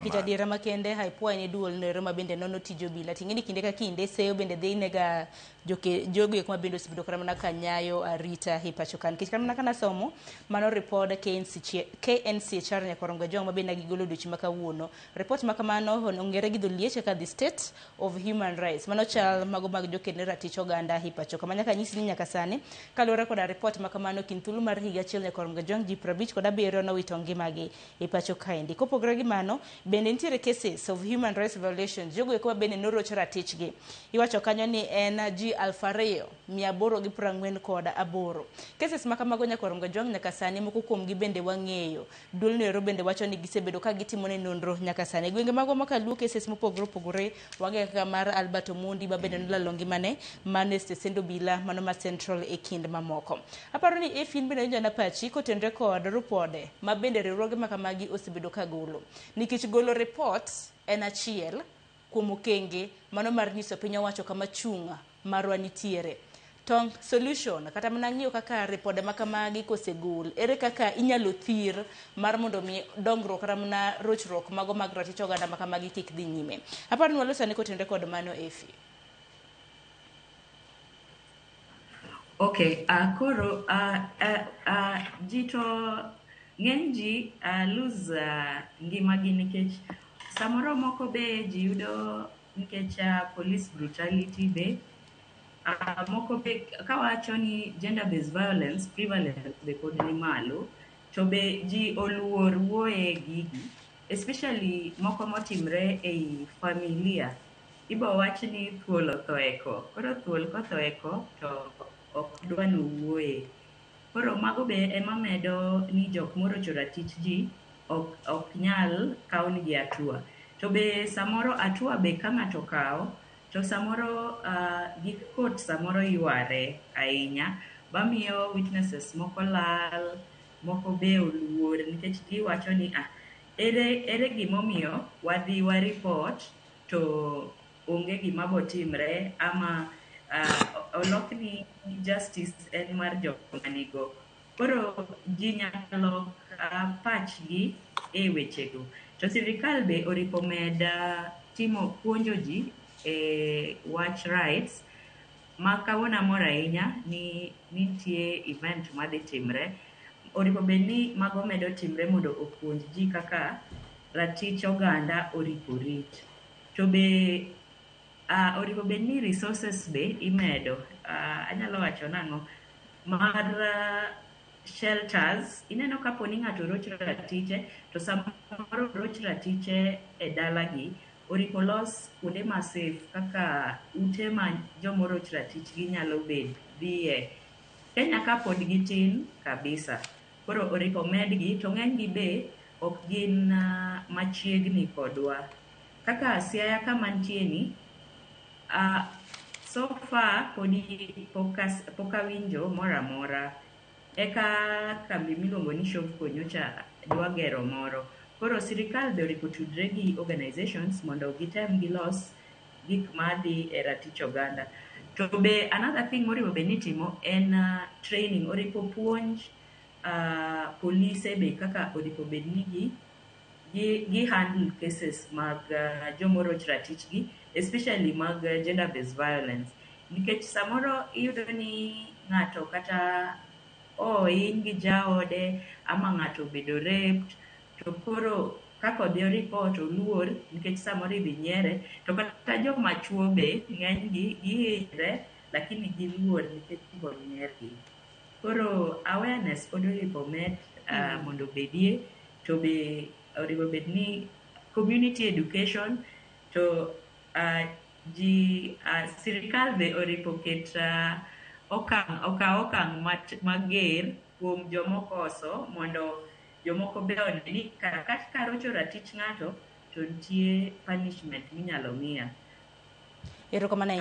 Nikech adiera makende IPOA en e duol noero ma bende nono tij obila. Ting'e ni kinde ka kinde seyo bende dhi nega joke jogo eko ma bende osebedo kata mana ka nyayo arita e pacho ka. Nikech kata mana ka nasomo mano ripod KNCHR Nyakorongo Ojwang' ma bende gigolo odiochieng' ma kawuono. Ripot ma kamano ong'ere gi dholiech kaka the state of human rights. Mano chal mago mag joked ne ratich oganda e pacho ka. Ma nyaka nyisi ni nyaka sani kaluwore koda ripot ma kamano kind thuolo mar higa achiel Nyakorongo Ojwang' ji 57 nowito ngimagi e pacho kaendi. Kopogore gi mano, bende nitiere cases of human rights violations, jogo eko ma bende noroch ratichgi. Iwacho kanyo ni en ji 2848. Cases ma kamago Nyakorongo Ojwang' nyaka sani moko kuomgi bende wang'eyo. Duolno ero bende wacho ni gisebedo ka gitimo ne nonro nyaka sani. Gwenge magwa ma Kaluo cases mopogore opogore wang'eyo kaka mar Albert Omondi ma bende nolalo ngimane mano e stesend obila mano ma Central e kind mamoko. Aparo ni if in bende winjo na pachi kotenre kod ripode ma bende riwruoge ma kamagi osebedo ka golo. Nikech golo report en achiel kuom okenge mano mar nyiso piny owacho kama chung' marwa nitiere. To solution kata mana ng'iyo kaka ripode ma kamagi kosegol, ere kaka inyalo thir mar mondo mi dongruok kata mana rochruok mago mag ratich oganda ma kamagi kik dhi nyime. Aparo ni walos ane kotenre kod mano Efi. Okay, koro ji to ng'eny ji lose ngimagi nikech samoro moko be ji yudo nikech police brutality be moko be kawacho ni gender based violence prevalence be pod ni malo to be ji oluor wuoye gigi especially moko motimre ei familia ibo wach ni thuol otho e ko koro thuol kotho e ko to ok dwa ni wuoye koro mago be ema medo ni jok morocho ratich ji ok nyal kawnigi hatua to be samoro hatua be ka ng'ato okawo to samoro gik court samoro yware ahinya bamiyo witnesses moko lal moko be oluor nikech giwacho ni ah ere gimomiyo wadhi wa report to onge gima botimre ama olok ni justice en mar joma nigo koro ji nyaka lok pachgi e wechego to sirikal be oripo med timo puonjo ji e wach rights ma kawuono amor ahinya ni nitie event madhi timre oripo bed ni mago medo timre mondo opuonj ji kaka ratich oganda oripo rit to be oripo bed ni resources be imedo anyalo wacho nang'o mar shelters ineno kapo ni ng'ato oroch ratiche to samoro oroch ratiche e dalagi oripo los kuonde ma safe kaka ute ma jomoroch ratichgi nyalo bed dhiye Kenya ka pod gitin kabisa koro oripo medgi to ng'enygi be ok gin machiegni kodwa kaka Siaya kama nitie ni so far podi pok awinjo moro amora eka kambi miluongo ni Shofco nyocha dwa gero moro koro sirikal be oripo tudre gi organizations mondo gitem gilos gik madhi e ratich oganda to be another thing moripo bed ni itimo en training oripo puonj polise be kaka oripo bed ni gi handle cases mag jomoroch ratichgi especially mag gender based violence nikech samoro iyudo ni ng'ato kata ohiny gi jaode ama ng'ato obedo raped to koro kaka odhi o report oluor nikech samoro idhi nyiere to kata joma chuo be ng'enygi gihinyre lakini giluor nikech ibo nyiergi koro awareness pod oripo med mondo obedie to be oripo bed ni community education to ji sirikal be oripo ket okang' okaw okang' mager kuom jomokoso mondo jomoko be one ni kata karocho ratich ng'ato to nitie punishment minyalo miya. Erokamano.